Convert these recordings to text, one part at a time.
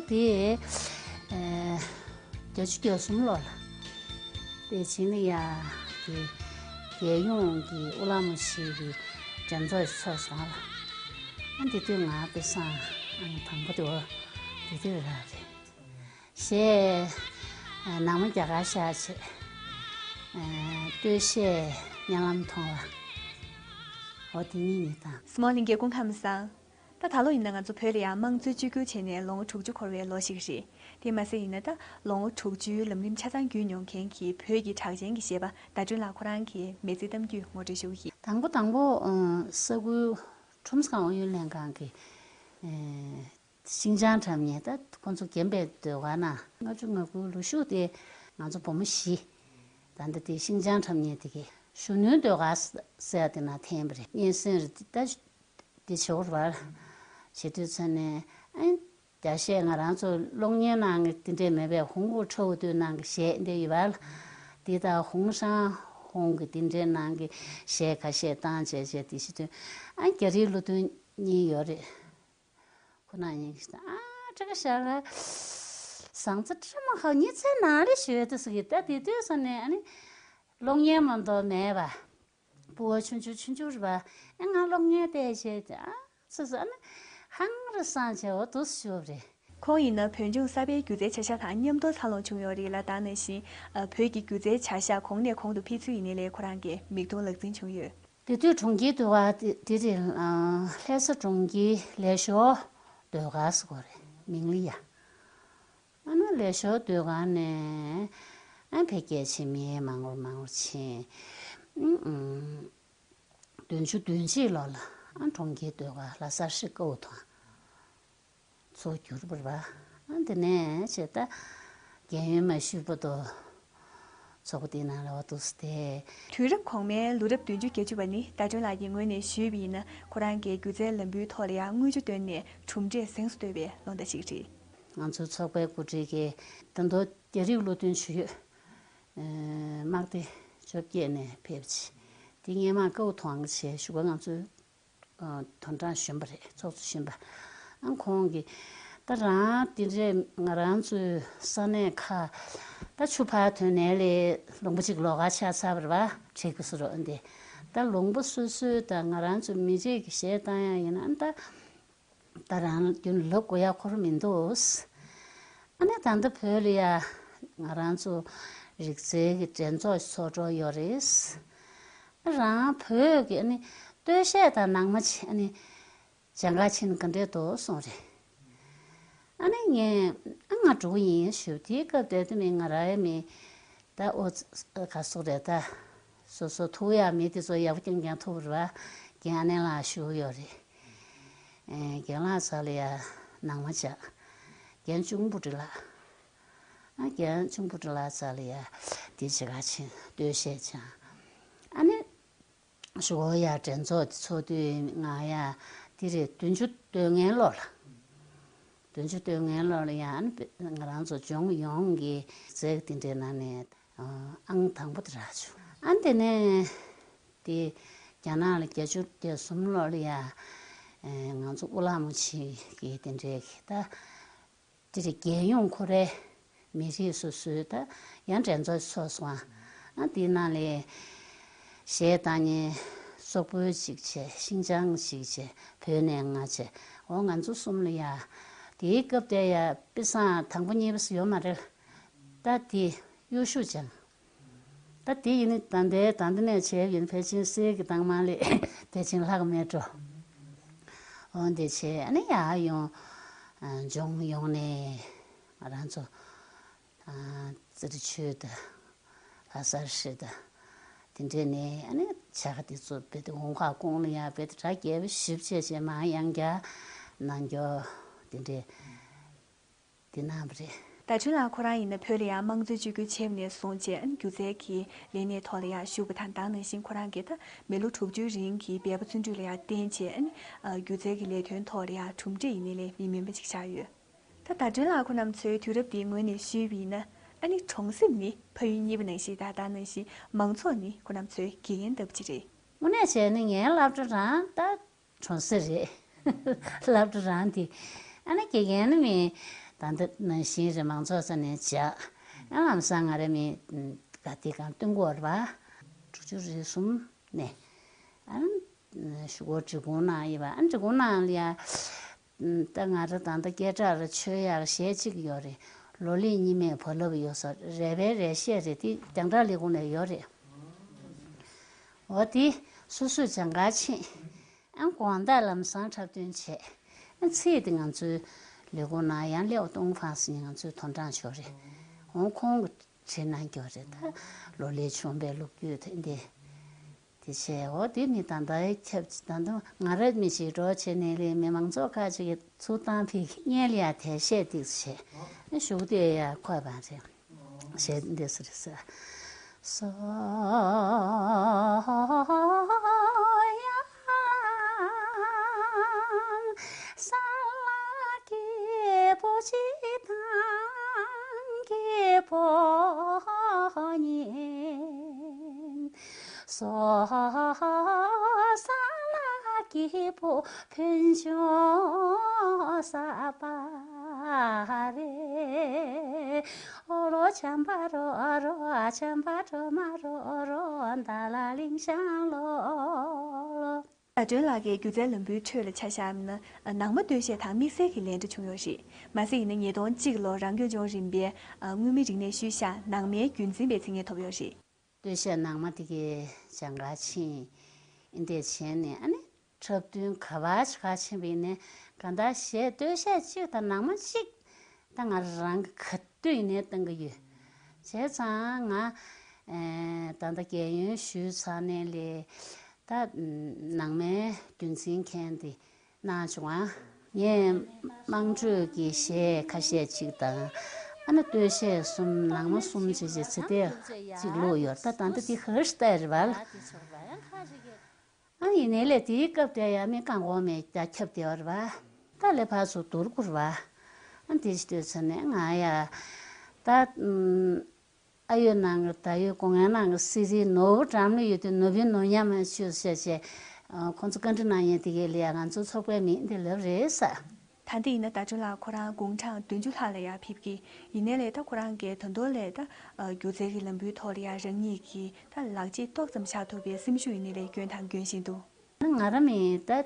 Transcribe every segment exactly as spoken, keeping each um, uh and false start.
དེ་ཨ་བརྒྱད་ཅུ་གྱ་གསུམ་ལོ་ལ་པེ་ཅིང་ལ་ཡ་གི་རྒྱལ་ཡོངས་ཀྱི་དབུ་བླ་མ་ཞིག་གི་འགྲན་ཚོགས་ཚོགས་སོང་ལ། ཨ་དེ་དུས་ང་དཔེ་བཟང་ཨང་དང་པོ་དེ་འོ་དེ་དུས་ར་རེད། གཞས་ནང་མ་རྒྱ་གར་ཤག་བྱས། སྟོད་གཞས་གཉའ་ལམ་མཐོང་བ། འོ་དེ་གཉིས་ནི་དང་། སྨོན་ལྷན་རྒྱས་སྐུ་ཁམས་བཟང་། ད་ད་ལོ་ཡིན་ན་ང་ཚོ་བོད་ལ་ཡང་དམངས་གཙོའི་བཅོས་བསྒྱུར་བྱས་ནས་ལོ་ངོ་དྲུག་ཅུ་འཁོར་བའི་ལོ་ཞིག་རེད། དེ་མ་ཟད་ཡིན་ན་ད་ལོ་ངོ་དྲུག་ཅུའི་ལམ་རིམ་ཆ་ཚང་བརྒྱུད་མྱོང་མཁན་གྱི་བོད་ཀྱི་གྲགས་ཅན་གྱི་གཞས་པ་ཟླ་སྒྲོན་ལགས་ཁོ་རང་གི་མི་ཚེའི་གཏམ་རྒྱུད་ངོ་སྤྲོད་ཞུ་གི་ཡིན། དང་པོ་དང་པོ་ས་ཁུལ་ཁྲོམ་སྐམ་ཨུ་ཡོན་ལྷན་ཁང་གི་ཤིང་ལྕང་འཁྲབ་མཁན། ད་ཁོང་ཚོ་རྒན་པའི་ཟློས་གར་ནང་ལྔ་བཅུ་ང་དགུའི་ལོ་ཤུགས་དེ་ང་ཚོ་བུ་མོ་བཞི་ད་ལྟ་དེ་ཤིང་ལྕང་འཁྲབ་མཁན་དེ་གི་གཞོན་ནུའི་ཟློས་གར་ཟེར་ཡ་དེ་ནང་འཐེན་པ་རེད། སྙན་སེང་རེད། ད་དེ་བྱེད་དགོས་རེད་པ། བྱེད་དུས་ཚོད་ནས་ཨ་རྒྱ་གཞས་ང་རང་ཚོ་གློག་བརྙན་ནང་གི་དེ་འདྲས་མེད་པའི་ཧོང་ཀུང་ཁྲོ་བོ་དུས་ནང་གི་གཞས་འདི་ཡོད་པ་ལ། དེ་དང་ཧོང་ཧྲང་ཧོང་གི་དེ་འདྲས་ནང་གི་གཞས་ཁ་ཤས་བཏང་བྱས་བྱས་དེ་བྱེད་དུས་ཨ་རྒྱ་རིགས་བློ་མཐུན་གཉིས་ཡོད་རེད། ཁོ་ན་ཉིན་གྱི་ཨ་ཁྲ་ཁ་ཤར་ལ་ཟང་ཚ་ཁྲ་མ་ཧའོ་ཉི་ཚེ་ན་རེ་ཞུ་ཡོད་དུ་སུ་གི་ད་དེ་དུས་སོ་ནས་ཨ་ནི་གློག་བརྙན་མ་གཏོགས་མེད་པ། སྤུ་བ་ཆུང་ཆུང་ཆུང་ཆུང་རེད་པ། ཨ་ང་གློག་བརྙན་བལྟས་བྱས་ཨ་སུ་སུ་ཨ་ནི་ཧང་རེ་སང་བྱས་འོ་དུ་ཞུ་བ་རེད། ཁོང་ཡིན་ན་བོད་ལྗོངས་གསར་པའི་སྒྱུ་རྩལ་བྱ་གཞག་དང་མཉམ་དུ་འཚར་ལོངས་བྱུང་ཡོད་རེད་ལ། ད་ནང་བཞིན་བོད་ཀྱི་སྒྱུ་རྩལ་བྱ་གཞག་གོང་ནས་གོང་དུ་འཕེལ་ཚུལ་ཡིན་ནའི་ལས་ཁོ་རང་གི་མིག་མཐོང་ལག་འཛིན་བྱུང་ཡོད། དེ་དུས་གྲོང་ཁྱེར་དུ་བ་དེ་དེ་རེད། ལྷ་ས་གྲོང་ཁྱེར་ལས་ཞོར་ཟློས་གར་ཟེར་གོ་རེད། མིང་ལ་ཡ། ཨ་ནི་ལས་ཞོར་ཟློས་གར་ནས་ཨ་འཕེལ་རྒྱས་ཕྱིན་མི་མང་རུ་མང་རུ་ཕྱིན། ཨུམ། བདུན་ཅུ་དོན་གཅིག་ལོ་ལ་ཨ་གྲོང་ཁྱེར་ཟློས་གར་ལྷ་སར་ཧྲི་ཀའོ་ཐང་ཚོ་བསྒྱུར་བར་བ། ཨ་འདི་ནས་བྱས་ད་རྒན་ཡོལ་མ་ཞུས་པ་དོ། ཚོགས་པ་དེའི་ནང་ལ་བ་འདུག་སྟེ། དུས་རབས་གོང་མའི་ལོ་རབས་བདུན་ཅུ་བརྒྱད་ཅུ་བ་ནི་ཟླ་སྒྲོན་ལགས་ཀྱི་ངོས་ནས་ཞུས་པ་ཡིན་ན་ཁོ་རང་གིས་སྒྱུ་རྩལ་ལམ་བུའི་ཐོག་ལ་ཡང་རྔུལ་ཆུ་བཏོན་ནས་གྲུབ་འབྲས་གཟེངས་སུ་བསྟོད་པའི་ལོ་ཟླ་ཞིག་རེད། ང་ཚོའི་ཚོགས་པའི་འགོ་ཁྲིད་ཀྱིས་ད་དུང་རྒྱ་རིགས་བློ་མཐུན་ཞུ་ཡོད། དམག་སྡེ་བཅོ་བརྒྱད་ནས་ཕེབས་ཆེ། དེ་སྔས་མ་ཀའུ་ཐོང་ཆེ་ཞུ་ག་ང་ཚོའི་དོན་གྲངས་གཞོན་པ་རེད། ཚོགས་གཙོ་གཞོན་པ། ཨ་ཁོང་གིས་ད་རང་དེ་འདྲས་ང་རང་ཚོའི་ས་གནས་ཁག་ད་ཆུ་ཕར་ཐོན་ནས་ལས་ལུང་པ་གཅིག་ལོགས་ཀ་ཆགས་ཚར་བ་རེད་པ། བྲིས་ཀྱི་སུ་རོ་འདི་ད་ལུང་པ་སོ་སོའི་ད་ང་རང་ཚོ་མི་རིགས་ཀྱི་གཞས་བཏང་ཡ་ཡིན་ན་ད་ད་རང་རྒྱུན་ལབ་དགོས་ཡ་ཁོ་རང་མི་འདུག་ཨ་ནི་ད་ལྟ་བོད་ལ་ཡ་ང་རང་ཚོ་རིག་རྩལ་གྱི་འགྲན་ཚོགས་ཚོགས་འགྲོ་ཡོད་རེད། རང་བོད་ཀྱི་ཨ་ནི་སྟོད་གཞས་དང་ནང་མ་ཆེ་ཨ་ནི་སྦྱང་ག་ཕྱིན་ག་འདྲས་འདུག་གསུངས་རེད། ཨ་ནི་ངས་ཨ་ང་འགྲོ་གི་ཡིན་ཞུ། དེའི་སྐབས་དེ་དུ་མི་ང་ར་ཡ་མི་ད་ཨོ་ག་སོག་རེད་ད། སོ་སོ་ཐུག་ཡ་མི་དེ་ཚོ་ཡག་པོ་རྐྱང་རྐྱང་ཐུག་རེད་པ། རྒན་ཨ་ནེ་ལགས་ཞུ་ཡོད་རེད། ཨེ་རྒན་ལགས་ཚ་ལ་ཡ་ནང་མ་བྱ། རྒན་གཅུང་པུ་ཏི་ལགས། ཨ་རྒན་གཅུང་པུ་ཏི་ལགས་ཚ་ལ་ཡ་དེ་བྱེད་ག་ཕྱིན་སྟོད་གཞས་སྦྱང་། ཨ་ནི་ཞུ་གོ་ཡ་འགྲན་ཚོགས་དེ་ཚོགས་དུས་ང་ཡ་དེ་རེད། བདུན་ཅུ་དོན་ལྔའི་ལོ་ལ། བདུན་ཅུ་དོན་ལྔའི་ལོ་ལ་ཡང་ང་རང་ཚོ་ལྗོངས་ཡོངས་ཀྱི་རྩེད་དེ་འདྲའི་ནང་ནས་ཨང་དང་པོ་དེ་རག་བྱུང་། ཨ་དེ་ནས་དེ་རྒྱ་ནག་ལ་བརྒྱད་ཅུ་གྱ་གསུམ་ལོ་ལ་ཡ་ང་ཚོ་དབུ་ལམ་ཆེ་གི་དེ་འདྲའི་གི་ད་དེ་རེད། རྒྱལ་ཡོངས་ཁོ་རའི་མི་རིགས་སོ་སོའི་ད་ཡང་འགྲན་ཚོགས་ཚོགས་སོང་། ཨ་དེའི་ནང་ལས་གཞས་བཏང་མཁན་སོག་པོའི་གཅིག་བྱས། ཤིང་ཅང་གཅིག་བྱས། བོད་ནས་ལྔ་བྱས། འོ་ང་ཚོ་གསུམ་ལ་ཡ་དེའི་སྐབས་དེ་ཡ་དཔེ་བཟང་དང་པོ་གཉིས་པ་སུ་ཡོད་མ་རེད། ད་དེ་གཡོ་ཞུ་ཅང་ད་དེ་ཡིན་ནི་ད་ལྟའི་ད་ལྟ་ནས་བྱས་ཡིན། ཕལ་ཆེར་གསེར་གྱི་རྟགས་མ་ལས་ཕལ་ཆེར་ལྷག་མེད་འགྲོ། འོ་འདི་བྱས་ཨ་ནི་ཡར་ཡོང་ལྗོངས་ཡོངས་ནས་ང་རང་ཚོ་རྩེ་རི་ཆོས་དང་ལྷ་སར་ཧྲི་དང་དེ་འདྲས་ནས་ཨ་ནི་བྱ་དགའ་དེ་ཚོ་རྦད་དེ་འོང་ཁ་ཀོང་ལ་ཡ་རྦད་དེ་གྲ་རྒྱས་པོ་ཞིབ་བྱས་བྱས་མ་ཡང་བསྐྱར་གནང་རྒྱུ་དེ་འདྲས་དེ་གནང་བ་རེད། ཟླ་སྒྲོན་ལགས་ཁོ་རང་ཡིན་ན་བོད་ལ་ཡང་དམངས་གཙོའི་བཅོས་བསྒྱུར་བྱས་པ་ནས་བཟུང་བྱས་ཨ་ནི་སྒྱུ་རྩལ་གྱི་ལས་གནས་ཐོག་ལ་ཡང་ཞུགས་པ་དང་། ད་ནང་བཞིན་ཁོ་རང་གིས་ད་མི་ལོ་དྲུག་ཅུའི་རིང་གི་འབད་པ་བརྩོན་འགྲུས་ལ་ཡང་བརྟེན་བྱས་ཨ་ནི་སྒྱུ་རྩལ་གྱི་ལས་དོན་ཐོག་ལ་ཡང་གྲུབ་འབྲས་ཡིན་ནའི་ལས་མི་དམན་པ་ཅིག་ཆགས་ཡོད། ད་ཟླ་སྒྲོན་ལགས་ཁོ་རྣམ་ཚོའི་དུས་རབས་འདིའི་ངོས་ནས་ཞུས་པ་ཡིན་ན་ཨ་ནི་གྲོང་གསེབ་ནི་ཕ་ཡུལ་གཉིས་པ་ནང་བཞིན། ད་ལྟ་ནང་བཞིན་མང་ཚོགས་ནི་ཁོ་རྣམ་ཚོའི་དགེ་རྒན་ལྟ་བུ་ཅིག་རེད། དངོས་གནས་བྱས་ན་ངའི་སློབ་གྲྭ་རང་ད་གྲོང་གསེབ་རེད། སློབ་གྲྭ་རང་དེ་ཨ་ནི་དགེ་རྒན་ནི་མི་ད་ ད་ལྟ་ནང་བཞིན་རེད། མང་ཚོགས་ས་ནས་བྱ་ཡང་ལམ་སང་ང་རེ་མི་ག་དེ་གང་སྟོན་གོ་ར་བ། དྲུག་ཅུ་རེ་གསུམ་ནས་ཨ་ཞུ་གོ་འབྲི་གུང་གནང་ཡིན་པ། ཨ་འབྲི་གུང་གནང་ལ་ཡ། ད་ང་ར་ད་ལྟ་སྐད་གྲགས་ར་ཆོས་ཡག་གཞས་གཅིག་ཡོད་རེད། ལོ་ལེགས་ཉི་མའི་བུ་རླབས་ཡོད་ས་རེད་པས་རེད། གཞས་རེད། དེ་རྒྱང་བསྒྲགས་ལས་ཁུངས་ནས་ཡོད་རེད། འོ་དེ་སོ་སོས་སྦྱང་གར་ཕྱིན། ཨ་དགོང་དག་ལམ་སང་འཁྲབ་སྟོན་བྱས། ཨ་ཚེས་དེ་ང་ཚོའི་ལས་ཁུངས་ནང་ཡང་ལེའོ་ཏུང་ཧྥང་ཟེར་མཁན་ང་ཚོའི་དོན་གྲངས་ཤོག་རེད། འོང་ཁོང་གི་བྲིས་གནང་རྒྱུ་རེད། ད་ལོ་ལེགས་ཆུང་པའི་ལོ་རྒྱུས་དེ་འདི། དེ་བྱས་འོ་དེ་ནི་ད་ལྟ་ཁྱབ་ཅིག་ད་ལྟ་ང་ར་མི་ཞིག་འགྲོ་བྱས་ནས་ལས་མི་མང་ཚོགས་ཁག་ཅིག་གིས་ཚུར་བཏང་ཕིག་སྔན་ལ་ཡ་དལ་གཤིས་ཏིག་བྱས་ཞུགས་དེ་ཡ་འཁོད་པ་རེད། ཞེས་འདི་ཟེར་ཟེར། སོ་ཡང་ས་ལ་སྐྱིད་པོ་ཅིག་དང་སྐྱིད་པོ་ཉིན། སོ་ས་ལ་སྐྱིད་པོ་ཕུན་ཆུང་ས་པ་རེད། ཨོ་རོ་ཆམ་པ་རོ་རོ་ཆམ་པ་གྲོ་མ་རོ་རོ་ད་ལ་ལིང་ཤང་ལོ། ཟླ་སྒྲོན་ལགས་ཀྱིས་སྒྱུ་རྩལ་ལམ་བུའི་ཁྲོད་ལ་ཆ་བཞག་ན་ནང་མ་སྟོད་གཞས་དང་དམིགས་བསལ་གྱི་ལས་འབྲེལ་བྱུང་ཡོད་རེད། མ་ཟད་ཡིན་ན་ཉིས་སྟོང་གཅིག་ལོར་རང་སྐྱོང་ལྗོངས་རིམ་པའི་དངོས་མིན་རིག་གནས་ཤུལ་བཞག་ནང་མའི་རྒྱུན་འཛིན་པའི་མཚན་སྙན་ཐོབ་ཡོད་རེད། སྟོད་གཞས་ནང་མ་དེ་གའི་སྦྱང་གར་ཕྱིན། ཨིན་དེ་བྱས་ནས་ཨ་ནི་འཁྲབ་སྟོན་ག་བ་ཞིག་ག་ཕྱིན་པ་ཡིན་ནའི་གང་ལྟར་གཞས་སྟོད་གཞས་གཅིག་དང་ནང་མ་གཅིག་ད་ང་རང་གི་ག་དུས་ཡིན་ནའི་བཏང་གི་ཡོད། བྱས་ཙང་ང་ད་ལྟ་རྒས་ཡོལ་ཞུས་ཚར་ནས་ལས་ད་ནང་མའི་རྒྱུན་འཛིན་མཁན་དེ་གནང་བྱུང་ང་། ངས་དམངས་ཁྲོད་ཀྱི་གཞས་ཁ་ཤས་གཅིག་དང་། ཨ་ནི་སྟོད་གཞས་གསུམ་ནང་མ་གསུམ་བྱས་བྱས་ཚེ་དེ་གཅིག་བླུགས་ཡོད། ད་ད་ལྟ་དེ་ཧར་སྟ་རེད་བ། ཨ་ཡིན་ནའི་ལས་དེའི་སྐབས་དེ་ཡ་མི་རྐང་འགོག་མེད་རྒྱ་ཁྱབ་བདེ་བ་རེད་བ། ད་ལས་ཕར་ཚུར་བསྡུར་དགོས་རེད་བ། ཨ་དེ་ལྟོས་ཚར་ནས་ང་ཡ་ད། ཨ་ཡོད་ནང་གི་ད་ཡོད་སྒོ་ངའི་ནང་གི་སི་རི་ནོར་བུ་འགྲམ་ལ་ཡོད་དུས་ནོར་བུའི་ནོར་ཉམས་མ་ཆུ་ཟེར་བྱས། ཁོང་ཚོ་བཀའ་འདྲི་གནང་ཡས་དེ་གའི་ལ་ཡ་ང་ཚོ་ཚོགས་པའི་མིང་འདི་ལབ་རེད་ས། ད་འདི་ཡིན་ན་ཟླ་སྒྲོན་ལགས་ཁོ་རང་དགུང་གྲངས་བདུན་ཅུ་ལྷག་ལ་ཡ་ཕེབས་ཀྱི་ཡིན་ནའི་ལས་ད་ཁོ་རང་གིས་ད་དུང་ལས་ད་སྒྱུ་རྩལ་གྱི་ལམ་བུའི་ཐོག་ལ་ཡ་རང་ཉིད་ཀྱི་ད་ལག་རྗེས་ཏོག་ཙམ་བཞག་ཐུབ་པའི་སེམས་ཤུགས་ཡིན་ནའི་ལས་སྐྱོན་དང་སྐྱོན་བཞིན་འདུག་ང་རང་མི་ད།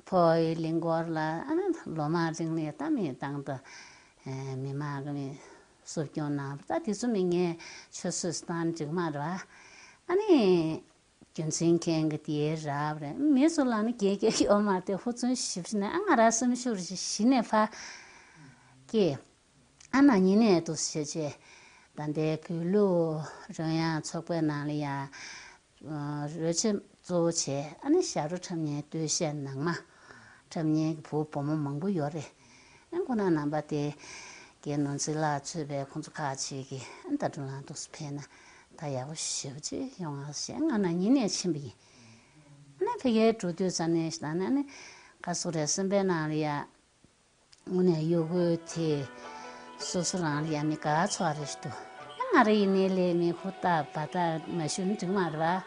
ཕོ་ཡི་གླིང་སྐོར་ལ་ཨ་ནི་ལོ་མང་རིང་ལ་ད་མི་བཏང་ད། མི་མང་གི་མི་སློབ་སྦྱོང་གནང་ད་དེ་ཚོ་མི་ངས་ཆུད་ཟོས་བཏང་འགྲིག་མ་རེད་བ། ཨ་ནི་རྒྱུ་མཚན་མཁན་གི་དེའི་རབ་རེད། མི་ཚོ་ལ་ནི་དགེ་རྒན་ཡོད་མ་རེད། ཧུར་བརྩོན་ཞིབ་ཞིག་ནས་ཨ་ང་ར་སེམས་ཤུགས་རེ་ཞིག་གཞི་ནས་ཕར་སྐྱེས། ཨ་ན་ཉིན་ནས་འདུག་ཟེར་བྱས། ད་ལྟའི་བོད་ལུགས་རོལ་དབྱངས་ཚོགས་པའི་ནང་ལ་ཡང་རོལ་ཆ་གཙོ་བོ་བྱས། ཨ་ནི་ཞབས་བྲོ་འཁྲབ་མཁན་སྟོད་གཞས་ནང་མ་འཁྲབ་མཁན་གྱི་བུ་བུ་མོ་མང་པོ་ཡོད་རེད། ཨ་ཁོང་རྣམ་པ་དེ་རྒན་ནོར་འཛིན་ལགས་གཙོས་པའི་ཁོང་ཚོ་ཁག་ཅིག་གིས་ཨ་ད་དུང་ལ་འདུག་སེ་ཕེབས་ན་ད་ཡག་པོ་ཞེ་པོ་ཅིག་ཡོང་ང་ཟེར་ང་ན་ཉིན་ནས་ཕྱིན་པ་ཡིན། ཨ་ནི་ཕ་གིར་འགྲོ་དུས་ཙམ་ནས་ད་ནི་ཨ་ནི་ག་སོ་རེད། སེམས་པའི་ནང་ལ་ཡ། དངོས་གནས་ཡོད་དགོས་དེ། སོ་སོ་རང་ལ་ཡ་མི་དགའ་ཚོར་རེ་ཞིག་འདུག་ང་ར་ཡིན་ནའི་ལས་མི་ཧུར་ཐག་བ་ཐག་མ་ཞུ་ན་འགྲིག་མ་རེད་བ།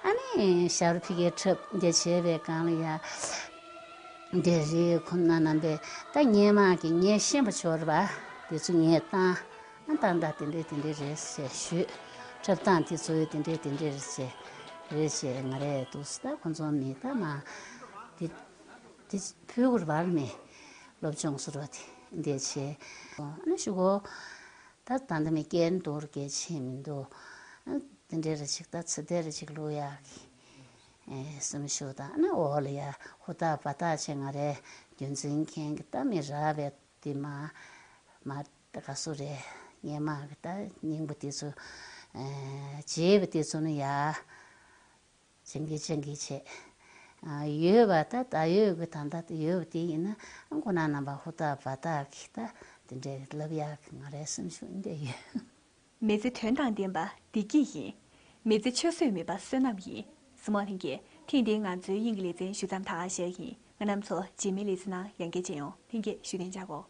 ཨ་ནི་ཞབས་བྲོ་ཕ་གིར་འཁྲབ་འདི་བྱས་པའི་སྒང་ལ་ཡ། འདི་རེད། ཁོང་རྣམ་པས་ད་སྔན་མ་གི་ངས་ཤེས་པ་ཆོག་རེད་བ། དེ་ཚོ་ངས་བཏང་། ཨ་ད་ད་དེ་འདྲས་དེ་འདྲས་རེད་ཟེར་ཞུས། འཁྲབ་སྟངས་དེ་ཚོ་དེ་འདྲས་དེ་འདྲས་རེད་ཟེར། རེད་ཟེར་ང་རས་འདུག་སེ་ད་ཁོང་ཚོ་མི་ད་མ་དེ། དེ་ཕུལ་དགོས་རེད་བ། མི་སློབ་སྦྱོང་ཟེར་བ་དེ་འདི་བྱས། ཨ་ནི་ཞུ་གོ་ད་ད་འདི་མི་སྐད་འདུག་རྒྱལ་ཆེ་མི་འདུག་ཨ་དེ་འདྲའི་རེ་ཞིག་ད་ཚེ་འདི་རེ་ཞིག་བླུག་ཡག་གི་སེམས་ཤུགས་དང་། ཨ་ནི་འོག་ལ་ཡ་ཧུར་ཐག་བ་ཐག་བྱས་ང་རའི་རྒྱུན་འཛིན་མཁན་གྱི་ད་མི་རག་པའི་དེ་མ་མ་ད་ག་སུ་རེད། སྔན་མ་གི་ད་རྙིང་པ་དེ་ཚོ་བརྗེད་པ་དེ་ཚོ་ནི་ཡ། སྦྱང་གི་སྦྱང་གི་བྱས། ཡོད་པ་ད་ད་ཡོད་གི་ད་ད་ཡོད་པ་དེ་ཡིན་ན་ཁོང་རྣམ་པ་ཧུར་ཐག་བ་ཐག་གིས་ད་དེ་འདྲའི་ལབ་ཡག་གི་ང་རའི་སེམས་ཤུགས་འདི་ཡོད། མི་ཚེ་དོན་དང་ལྡན་པ་བདེ་སྐྱིད་ཡིན། མི་ཚེ་ཆུད་ཟོས་མེད་པ་བསོད་ནམས་ཡིན། གཟིགས་མོ་ལྷན་རྒྱས། ཐེངས་འདིའི་ང་ཚོའི་དབྱིངས་ཀྱི་ལེ་ཚན་ཞུ་མཚམས་ད་ག་བཞག་ཡིན། ང་རྣམ་ཚོ་རྗེས་མའི་ལེ་ཚན་ནང་ཡང་བསྐྱར་མཇལ་ཡོང་། ལྷན་རྒྱས་བཞུགས་གདན་འཇགས་གོ།